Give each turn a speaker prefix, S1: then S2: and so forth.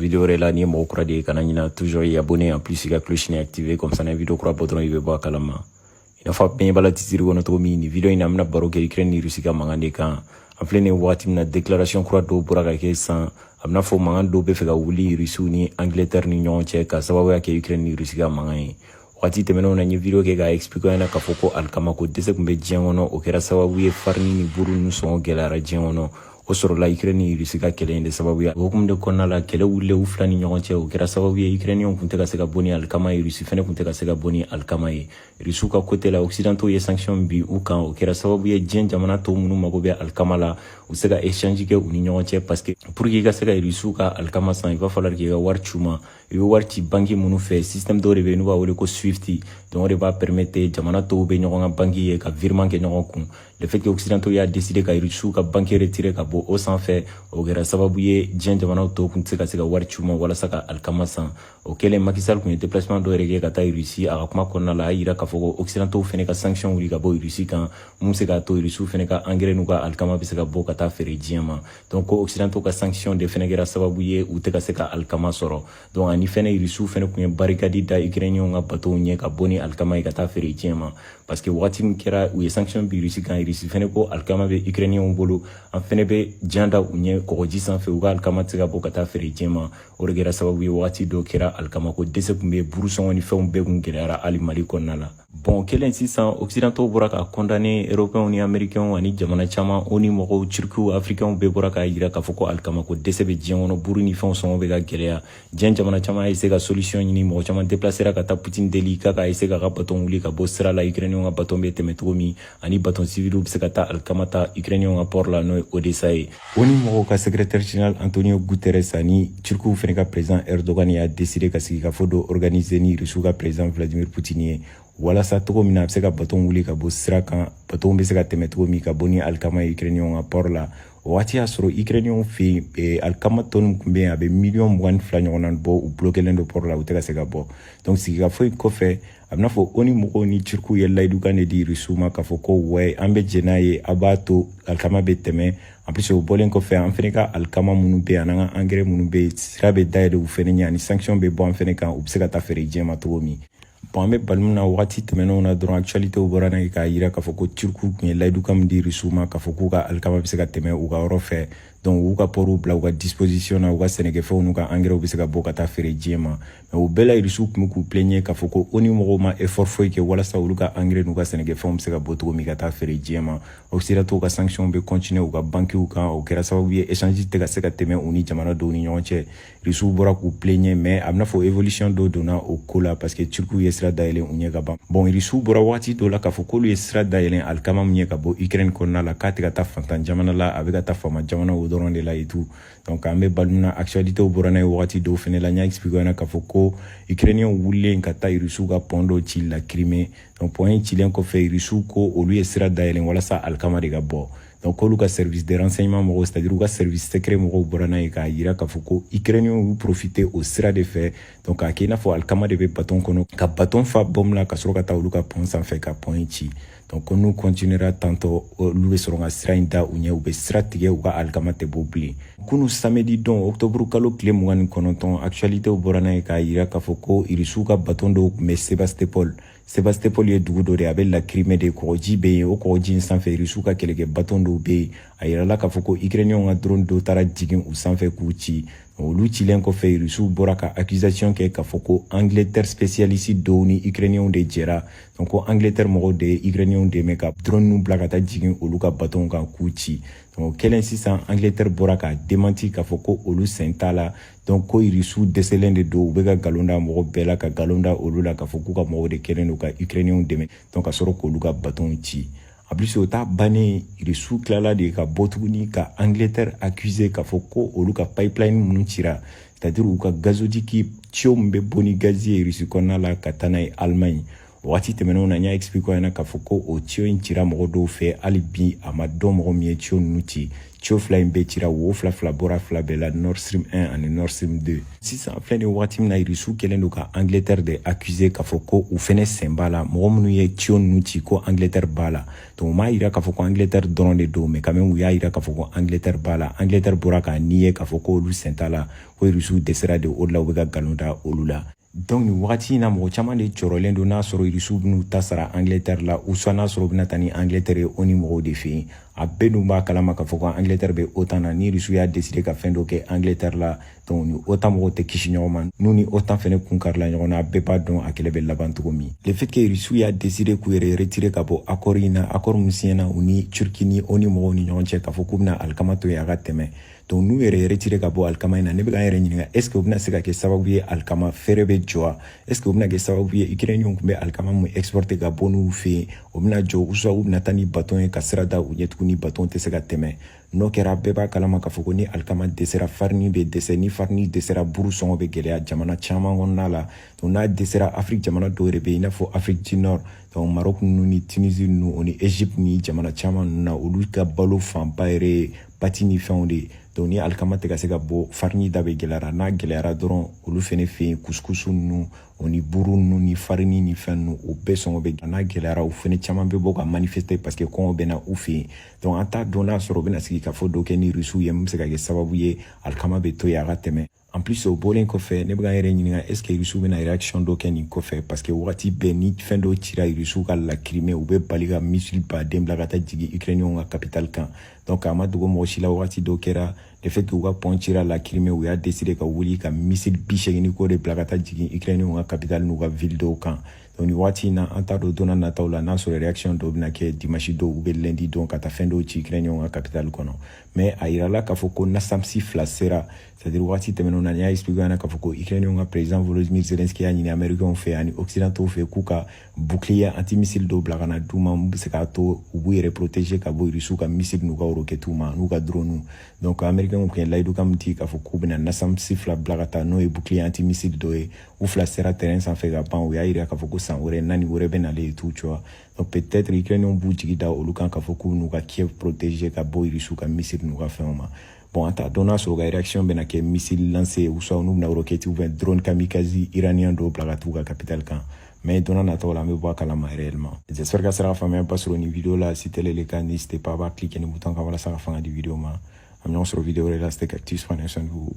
S1: Vidéo wɛrɛ la. N'i ye mɔgɔ kura de ye, kana ɲina toujours i abonner, en plus i ka cloche ni activer, comme ça ni vidéo kura bɔ dɔrɔn, i bɛ bɔ a kalama. I n'a fɔ a bɛɛ b'a la titre kɔnɔ cogo min, nin vidéo in na, an bɛna baro kɛ Ukraine ni Russie ka mankan de kan. An filɛ nin ye wagati min na, déclaration kura dɔw bɔra ka kɛ sisan. A bɛna fɔ mankan dɔw bɛ fɛ ka wuli Russiw ni Angleterre ni ɲɔgɔn cɛ, ka sababuya kɛ Ukraine ni Russie ka mankan ye. Wagati tɛmɛnenw na, n ye vidéo kɛ k'a expliquer ɲɛna k'a fɔ ko alikama ko dɛsɛ tun bɛ diɲɛ kɔnɔ. O kɛra sababu ye farini ni buru ninnu sɔngɔ gɛlɛyara diɲɛ kɔnɔ. O sɔrɔla Ukraine ni Russie ka kɛlɛ in de sababu ye. O hukumu de kɔnɔna la, kɛlɛ wulilen u fila ni ɲɔgɔn cɛ, o kɛra sababu ye Ukrainiens tun tɛ ka se ka bɔ ni alikama ye, Russie fɛnɛ tun tɛ ka se ka bɔ ni alikama ye. Russiw ka côté la, Occidentaux ye sanction bin u kan. O kɛra sababu ye diɲɛ jamana tɔw minnu mago bɛ alikama la, u se ka échange kɛ u ni ɲɔgɔn cɛ, parce que pour que i ka se ka Russiw ka alikama san, il va falloir k'i ka wari ci u ma. I bɛ wari ci banque minnu fɛ, système dɔw de bɛ yen n'u b'a wele ko SWIFT. Donc o de b'a permettre jamana tɔw bɛ ɲɔgɔn ka banque ye ka virement kɛ ɲɔgɔn kun. Le fait que Occidentaux y'a décidé ka Russiw ka banque retirer ka bɔ o sanfɛ, o kɛra sababu ye diɲɛ jamanaw tɔw tun tɛ se ka se ka wari ci u ma walasa ka alikama san. O kɛlen, Macky Sall tun ye déplacement dɔ yɛrɛ kɛ ka taa Russie. A ka kuma kɔnɔna la, a y'a yira k'a fɔ ko Occidentaux fɛnɛ ka sanction wuli ka bɔ Russie kan, mun bɛ se k'a to Russiw fɛnɛ ka engrais n'u ka alikama bɛ se ka bɔ ka taa feere diɲɛ ma. Donc ko Occidentaux ka sanction de fɛnɛ kɛra sababu ye u tɛ ka se ka alikama sɔrɔ. Donc ani fɛnɛ, Russiw fɛnɛ tun ye barricade da Ukrainiens ka bateau ɲɛ ka bɔ ni alikama ye ka taa feere diɲɛ ma, parce que wagati min kɛra u ye sanction bin Russie kan, Russie fɛnɛ ko alikama bɛ Ukrainiens bolo, an fɛnɛ bɛ jan da u ɲɛ kɔgɔji sanfɛ, u ka alikama tɛ se ka bɔ ka taa feere diɲɛ ma. O de kɛra sababu ye wagati dɔ kɛra, alikama ko dɛsɛ tun bɛ, buru sɔngɔ ni fɛnw bɛɛ kun gɛlɛyara hali Mali kɔnɔna la. Bon, kelen sisan, Occidentaux bɔra ka condamner, Européens ni Américains ani jamana caman, ONU mɔgɔw, Turkiw, Africains bɛɛ bɔra k'a yira k'a fɔ ko alikama ko dɛsɛ bɛ diɲɛ kɔnɔ, buru ni fɛnw sɔngɔ bɛ ka gɛlɛya. Diɲɛ jamana caman y'a essayer ka solution ɲini. Mɔgɔ caman déplacera ka taa Poutine deli k'a ka essayer k'a ka bateau wuli ka bɔ sira la, Ukrainiens ka bateau bɛ tɛmɛ cogo min, ani bateau civiliw bɛ se ka taa alikama ta Ukrainiens ka port la, n'o ye Odessa ye. ONU mɔgɔw ka secrétaire général Antonio Guterres ani Turkiw fɛnɛ ka président Erdogan y'a décidé ka sigikafɔ dɔ organiser ni Russiw ka président Vladimir Poutine ye, walasa cogo min na a bɛ se ka bateau wuli ka bɔ sira kan, bateau bɛ se ka tɛmɛ cogo min ka bɔ ni alikama ye Ukrainiens ka port la. O waati y'a sɔrɔ Ukrainiens fɛ yen, alikama tɔni tun bɛ yen, a bɛ miliyɔn 22 ɲɔgɔnna bɔ, u bloquélen don port la, u tɛ ka se ka bɔ. Donc sigikafɔ in kɔfɛ, a bɛna fɔ ONU mɔgɔw ni Turkiw ye layidukan de di Rusiw ma k'a fɔ ko wɛ, an bɛ jɛn n'a ye, a b'a to alikama bɛ tɛmɛ. En plus, o bɔlen kɔfɛ, an fɛnɛ ka alikama minnu bɛ yen, an'an ka engrais minnu bɛ yen, sira bɛ dayɛlɛ u fɛnɛ ɲɛ, ani sanction bɛ bɔ an fɛnɛ kan, u bɛ se ka taa feere diɲɛ ma cogo min. Bon, an bɛ bali min na, wagati tɛmɛnenw na dɔrɔn, actualité bɔra n'a ye k'a yira k'a fɔ ko Turkiw tun ye layidukan min di Rusiw ma k'a fɔ k'u ka alikama bɛ se ka tɛmɛ u ka yɔrɔ fɛ, donc u ka portw bila u ka disposition na, u ka sɛnɛkɛfɛnw n'u ka engrais bɛ se ka bɔ ka taa feere diɲɛ ma. Mais o bɛɛ la, Rusiw tun bɛ k'u plaigner k'a fɔ ko ONU mɔgɔw ma effort foyi kɛ walasa olu ka engrais n'u ka sɛnɛkɛfɛnw bɛ se ka bɔ cogo min ka taa feere diɲɛ ma. Occidentaux ka sanction bɛ continuer u ka banques kan. O kɛra sababu ye échange tɛ ka se ka tɛmɛ u ni jamana dɔw ni ɲɔgɔn cɛ. Rusiw bɔra k'u plaigner, mais a bɛna fɔ évolution dɔ donna o ko la, parce que Turkiw ye sira dayɛlɛ u ɲɛ ka ban. Bon, Rusiw bɔra wagati dɔ la k'a fɔ k'olu ye sira dayɛlɛ alikama min ye ka bɔ Ukraine kɔnɔna la, k'a tɛ ka taa fantan jamana la, a bɛ ka taa faama jamana o dɔrɔn de la et tout. Donc an bɛ bali min na, actualité bɔra n'a ye wagati dɔw fɛnɛ la. N y'a expliqué ɲɛna k'a fɔ ko Ukrainiens wulilen ka taa Rusiw ka pont dɔ ci la Crimée. Donc pont in cilen kɔfɛ, Rusiw ko olu ye sira dayɛlɛ walasa alikama de ka bɔ. Donc k'olu ka service de renseignement mɔgɔw, c'est à dire u ka service secret mɔgɔw, bɔra n'a ye k'a yira k'a fɔ ko Ukrainiens y'u profiter o sira de fɛ, donc k'a kɛ i n'a fɔ alikama de bɛ bateau kɔnɔ, ka bateau fa bombe la ka sɔrɔ ka taa olu ka pont sanfɛ ka pont in ci. Donc ko n'u continuera tantôt, olu bɛ sɔrɔ ka sira in da u ɲɛ, u bɛ sira tigɛ, u ka alikama tɛ bɔ bilen. Kunu samedi don, octobre kalo tile 29, actualité bɔra n'a ye k'a yira k'a fɔ ko Irisiw ka bateau dɔw tun bɛ Sébastopol. Sébastopol ye dugu dɔ de ye, a bɛ la Crimée de, kɔgɔji bɛ yen. O kɔgɔji in sanfɛ, Irisiw ka kɛlɛkɛ bateau dɔw bɛ yen. A yirala k'a fɔ ko Ukrainiens ka drone dɔw taara jigin u sanfɛ k'u ci. Olu cilen kɔfɛ, Irisiw bɔra ka accusation kɛ k'a fɔ ko Angleterre spécialiste dɔw ni Ukrainiens de jɛra. Donc ko Angleterre mɔgɔw de ye Ukrainiens dɛmɛ ka drone bila ka taa jigin olu ka bateau kan k'u ci. Donc o kɛlen sisan, Angleterre bɔra k'a démenti k'a fɔ ko olu sen t'a la. Donc ko Irisiw dɛsɛlen de don, u bɛ ka nkalon da mɔgɔ bɛɛ la, ka nkalon da olu la k'a fɔ k'u ka mɔgɔw de kɛlen don ka Ukrainiens dɛmɛ, donc ka sɔrɔ k'olu ka bateau ci. En plus, o t'a bannen, Irisiw tilala de ka bɔ tuguni ka Angleterre accuser k'a fɔ ko olu ka pipeline minnu cira, c'est à dire u ka gazoduc, tuyau min bɛ bɔ ni gazi ye Irisi kɔnɔna la ka taa n'a ye Allemagne. Waati tɛmɛnenw na, n y'a expliqué ɲɛna k'a fɔ ko o tuyau in cira mɔgɔ dɔw fɛ. Hali bi a ma dɔn mɔgɔ min ye tuyau ninnu ci. Tuyau fila in bɛɛ cira, wo fila fila bɔra fila bɛɛ la, Nord Stream 1 ani Nord Stream 2. Sisan filɛ nin wagati min na, Irisiw kɛlen don ka Angleterre de accuser k'a fɔ ko u fɛnɛ sen b'a la, mɔgɔ minnu ye tuyau ninnu ci, ko Angleterre b'a la. Donc u m'a yira k'a fɔ ko Angleterre dɔrɔn de don, mais quand même u y'a yira k'a fɔ ko Angleterre b'a la. Angleterre bɔra k'a nier k'a fɔ ko olu sen t'a la, ko Irisiw dɛsɛra de, o de la u bɛ ka nkalon da olu la. Donc nin wagati in na, mɔgɔ caman de jɔrɔlen don n'a sɔrɔ Irisiw bɛn'u ta sara Angleterre la, ou soit n'a sɔrɔ u bɛna taa ni Angleterre ye o ni mɔgɔw de fɛ yen. A bɛɛ dun b'a kalama k'a fɔ ko Angleterre bɛ OTAN na. Ni Irisiw y'a décider ka fɛn dɔ kɛ Angleterre la, donc ni OTAN mɔgɔw tɛ kisi ɲɔgɔn ma. N'u ni OTAN fɛnɛ kun karila ɲɔgɔn na, a bɛɛ b'a dɔn a kɛlɛ bɛ laban cogo min. Le fait que Irisiw y'a décider k'u yɛrɛ retirer ka bɔ accord in na, accord min signena u ni Turquie ni ONU mɔgɔw ni ɲɔgɔn cɛ, k'a fɔ k'u bɛna alikama to yen a ka tɛmɛ, donc n'u yɛrɛ retiré ka bɔ alikama in na, ne bɛ k'an yɛrɛ ɲininka: est ce que u bɛna se ka kɛ sababu ye alikama feere bɛ jɔ wa? Est ce que u bɛna kɛ sababu ye Ukrainiens tun bɛ alikama mun exporter ka bɔ n'u fɛ yen, o bɛna jɔ, ou soit u bɛna taa ni bateau ye ka sira da u ɲɛ tuguni, bateau tɛ se ka tɛmɛ? N'o kɛra, bɛɛ b'a kalama k'a fɔ ko ni alikama dɛsɛra, farini bɛ dɛsɛ. Ni farini dɛsɛra, buru sɔngɔ bɛ gɛlɛya jamana caman kɔnɔna la. Donc n'a dɛsɛra, Afrique jamana dɔw yɛrɛ bɛ yen, i n'a fɔ Afrique du Nord, donc Maroc ninnu ni Tunisie ninnu, o ni Égypte ni jamana caman ninnu na, olu ka balo fanba yɛrɛ ye pâtes ni fɛnw de ye. Donc ni alikama tɛ ka se ka bɔ, farini da bɛ gɛlɛyara. N'a gɛlɛyara dɔrɔn, olu fɛnɛ fɛ yen, kusukusu ninnu, o ni buru ninnu ni farini ni fɛn ninnu, o bɛɛ sɔngɔ bɛ. N'a gɛlɛyara, u fɛnɛ caman bɛ bɔ ka manifester parce que kɔngɔ bɛ na u fɛ yen. Donc an t'a dɔn n'a sɔrɔ u bɛna sigi ka fɔ dɔ kɛ ni Rusiw ye min bɛ se ka kɛ sababu ye alikama bɛ to yen a ka tɛmɛ. En plus, o bɔlen kɔfɛ, ne bɛ ka n yɛrɛ ɲininka: est ce que Rusiw bɛna réaction dɔ kɛ nin kɔfɛ? Parce que wagati bɛɛ ni fɛn dɔ cira Rusiw ka la Crimée, u bɛ bali ka missile baden bila ka taa jigin Ukrainiens ka capitale kan. Donc a ma dogo mɔgɔ si la, wagati dɔ kɛra, le fait que u ka pont cira la Crimée, u y'a décidé ka wuli ka missile 80 ni kɔ de bila ka taa jigin Ukrainiens ka capitale n'u ka ville dɔw kan. Donc nin waati in na, an t'a dɔn don n'a nataw la n'a sɔrɔ réaction dɔw bɛna kɛ dimanche dɔw ou bien lundi don, ka taa fɛn dɔw ci Ukrainiens ka capitale kɔnɔ. Mais a yirala k'a fɔ ko NASAMS fila sera, c'est à dire waati tɛmɛnenw na, n y'a expliqué ɲɛna k'a fɔ ko Ukrainiens ka président Volodymyr Zelensky y'a ɲini Américains fɛ ani Occidentaux fɛ k'u ka bouclier antimissile dɔw bila ka na d'u ma, mun bɛ se k'a to u b'u yɛrɛ protéger ka bɔ Rusiw ka missile n'u ka roquettes ma, n'u ka drone. Donc Américains tun ye layidu kan min di k'a fɔ k'u bɛna NASAMS fila bila ka taa, n'o ye bouclier antimissile dɔ ye, u fila sera terrain sanfɛ ka ban. U y'a yira k'a fɔ ko san wɛrɛ naani wɛrɛ bɛ nalen et tout, tu vois. Donc peut-être Ukrainiens b'u jigi da olu kan k'a fɔ k'u n'u ka Kiev protéger ka bɔ Rusiw ka missile n'u ka fɛnw ma. Bon, an t'a dɔn n'a sɔrɔ u ka réaction bɛna kɛ missile lancé, ou soit n'u bɛna roquette ou bien drone kamikaze iranien dɔw bila ka t'u ka capitale kan. Mais don n'a nataw la, an bɛ bɔ a kalama réellement. J'espère que sera ka faamuya ba sɔrɔ nin vidéo la. Si tel est le cas, n'hésitez pas à cliquer nin bouton kan walasa ka fanga di vidéo ma. An bɛ ɲɔgɔn sɔrɔ vidéo wɛrɛ la. C'était Cactus, prenez soin de vous.